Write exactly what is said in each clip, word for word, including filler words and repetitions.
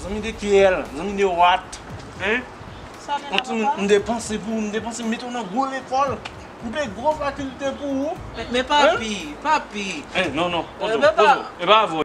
Zanmi de kièl, zanmi de wat. Hein? Yon timoun, m depanse pou ou, m depanse, m mete w nan gwo lekòl. M peye gwo fakilte pou ou. Men, men papi, papi. Eh, non, non, poze w, poze w. E pa avè w.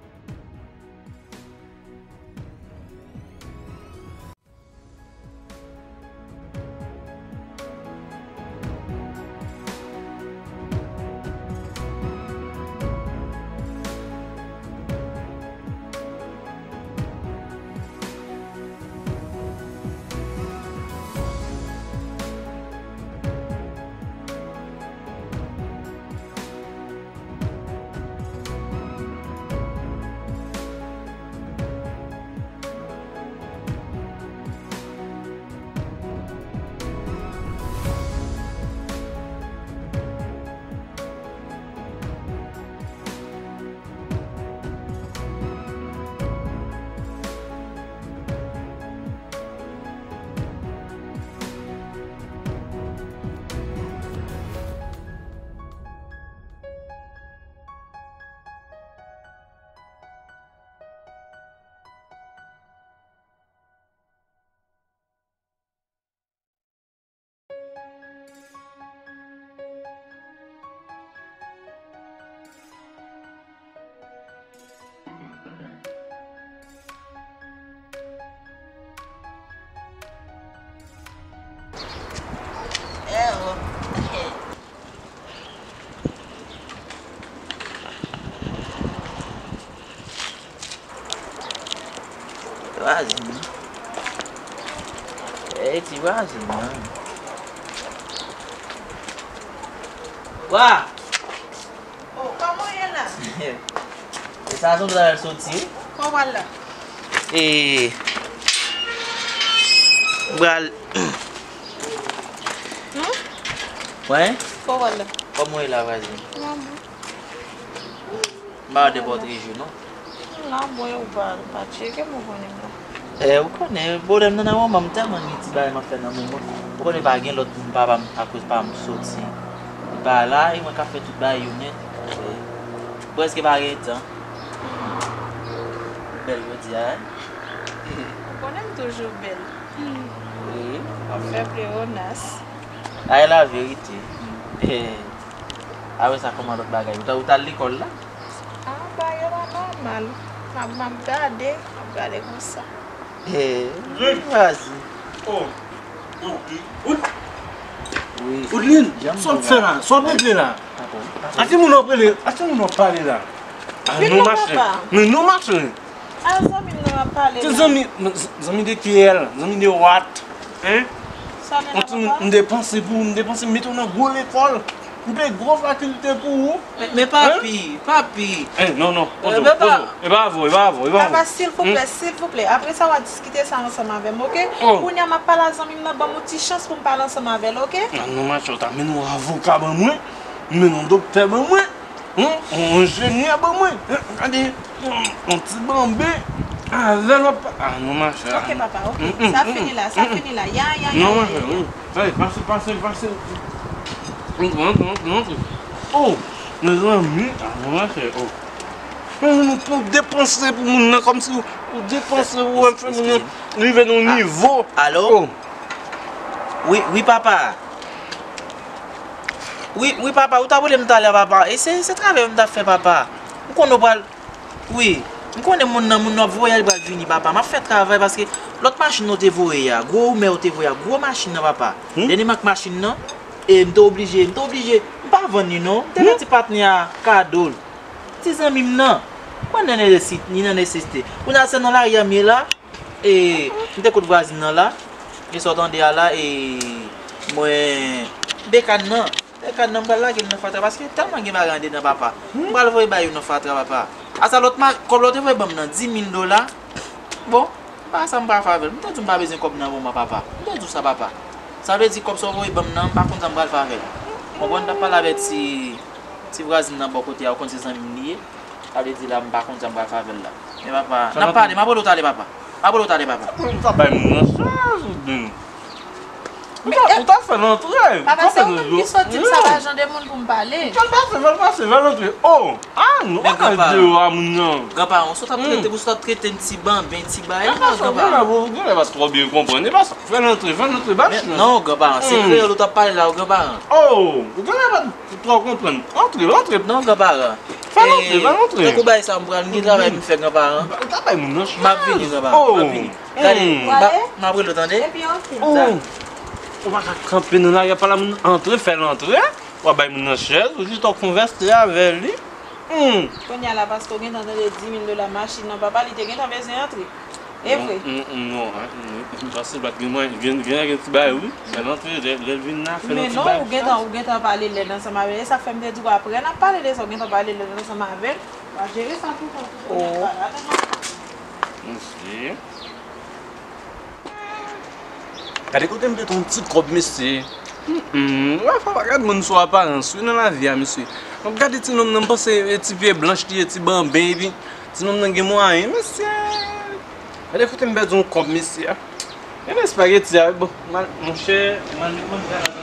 Vwazin. Ey, ti vwazin nan. Wa! Oh, kòman w ye la? E sa, se yon travay soti, wi. Kòman w la? E, m pral. Hmm? Wen? Kòman w la? Kòman w ye la, vwazin? Mwen bon. M pa wè de pòtre jou, non. M la, bon, e ou pa, ou pa tcheke m, ou konnen m la. Eh, ou konnen, pwoblèm nan nan manman m, tèlman gen ti bagay m ap fè nan manman. Ou konnen pa gen lòt moun, papa m, akoz pa m soti. Li pa la, e mwen k ap fè tout bagay yo nèt. Eh, prèske pa gen tan. Bèl jodi a, eh? Ou konnen m toujou bèl. Wi. M ap fè pleonas. Ay, la verite. Eh. Apre sa, kòman lòt bagay? Ou ta, ou t al lekòl la? Ah, bagay yo la nòmal. M ap, m ap gade, m ap gade konsa. Eh, vwazi. Oh. Oh. Out. Wi. Oudlin, sa w ap fè la? Sa w ap regle la? A ki moun w ap rele? A ki moun w ap pale la? Ah, non, mache. Men non, mache. A zanmi m nan w ap pale la. Se zanmi, zanmi de kièl, zanmi de wat. Hein? Yon timoun, m depanse pou ou, m depanse, m mete w nan gwo lekòl. M peye gwo fakilte pou ou. Men, men papi, papi. Eh, non, non, poze w, poze w. E pa avè w, e pa avè w, e pa avè w. Papa, silvouplè, silvouplè. Apre sa, w a diskite sa ansanm avè m, oke? Kounye a, m ap pale a zanmi m nan, ban m yon ti chans pou m pale ansanm avè l, oke? Ah, non, mache, w ta mennen yon avoka ban mwen, mennen yon doktè ban mwen. Hmm? Yon enjenyè ban mwen. Gade, yon ti banbe. Avè l w ap pa-, ah, non, mache. Ok, papa, ok. Sa fini la, sa fini la. Ya, ya, ya, ya, ya. Non, mache, wi. Sa e, pase, pase, pase. Antre, antre, antre, antre. Oh, mezanmi. Ah, non, mache, oh. Men ou, ou depanse pou moun nan, kòmsi ou, ou depanse pou wè fè moun nan rive nan yon nivo. Alo? Oh. Wi, wi, papa. Wi, wi, papa, ou t ap rele m talè, papa. E se, se travay m t ap fè, papa. Ou konnen w pral, wi. M konnen moun nan, moun nan ap voye, li pral vini, papa. M ap fè travay paske lòt machin nan w te voye a, gwo oumè w te voye a, gwo machin nan, papa. Dènye mak machin nan, e m te oblije, m te oblije, m pa vann li non. M te fè ti patnè a kado l. Ti zanmi m nan. Mwen nan nesesite, li nan nesesite. Kounye a se nan lari a m ye la. E, m te kot vwazin nan la. E sa w tande a la, e, mwen, bekàn nan. Bekàn nan, m pral lage l nan fatra, paske tèlman gen bagay andedan, papa. M pral voye bay yo nan fatra, papa. A sa lòt ma-, kòb la w te voye ban m nan, di mil dola. Bon, m pa wè sa m pral fè avè l. M te di w m pa bezwen kòb nan moman, papa. M te di w sa, papa. Sa vle di kòb sa w voye ban m nan, m pa konn sa m pral fè avè l. Konprann, m t ap pale avè ti, ti vwazin nan bò kote a, ou konn se zanmi m li ye. Sa vle di la, m pa konn sa m pral fè avè l la. Men papa, n ap pale, m ap rele w talè, papa. M ap rele w talè, papa. Ou ta bay moun nan chans ou byen. Ou ta, ou ta fè l antre. Papa, se ou menm ki soti m, sa pa jan de moun pou m pale. Fè l pase, fè l pase, fè l antre. Oh! Ah, nou pa ka deyò a moun nan. Granparan, ou sot ap trete, ou sot ap trete m ti banben, ti bagay. Granparan, ou genlè pa twò byen konprann. E pa sa. Fè l antre, fè l antre, ba l chans. Non, granparan, se kreyòl ou t ap pale la, granparan. Oh! Ou genlè pa twò konprann. Antre, antre. Non, granparan. Fè l antre, fè l antre. Tankou bagay sa, m pral gen travay m fè, granparan. Ou ta bay moun nan chans. M ap vini, granparan. M ap vini. Gade, m ap rele w, tande? Epi, oke. Oh! Ou pa ka kanpe nan lari a, pa la moun antre, fè l antre. W ap bay moun nan chèz, ou jis w ap konvèse avè li. Hmm. Kounye a la, paske w gentan tande dis mil dola machin nan, papa, li te gentan bezwen antre. E vre? Non, non, non, non. Paske l pa t gen mwayen, vin, vin ak yon ti bagay, wi. Fè l antre, lè, lè l vin la, fè l yon ti bagay. Men non, ou gentan, ou gentan pale lèd ansanm avè l. E sa k fè m te di w apre n ap pale de sa, ou gentan pale lèd ansanm avè l. W a jere sa pou kont ou, kounye a, pa la, non. Mesye. Gade kote m mete yon ti kòb, mesye. Hmm, wè, fò pa gade moun sou aparans, wi, nan lavi a, mesye. M ap gade ti nonm nan, m panse e ti pye blanch li ye, ti banben, epi ti nonm nan gen mwayen, mesye. Gade kote m pèdi yon kòb, mesye. Gade espageti a, bon, monchè, m al met manje a la.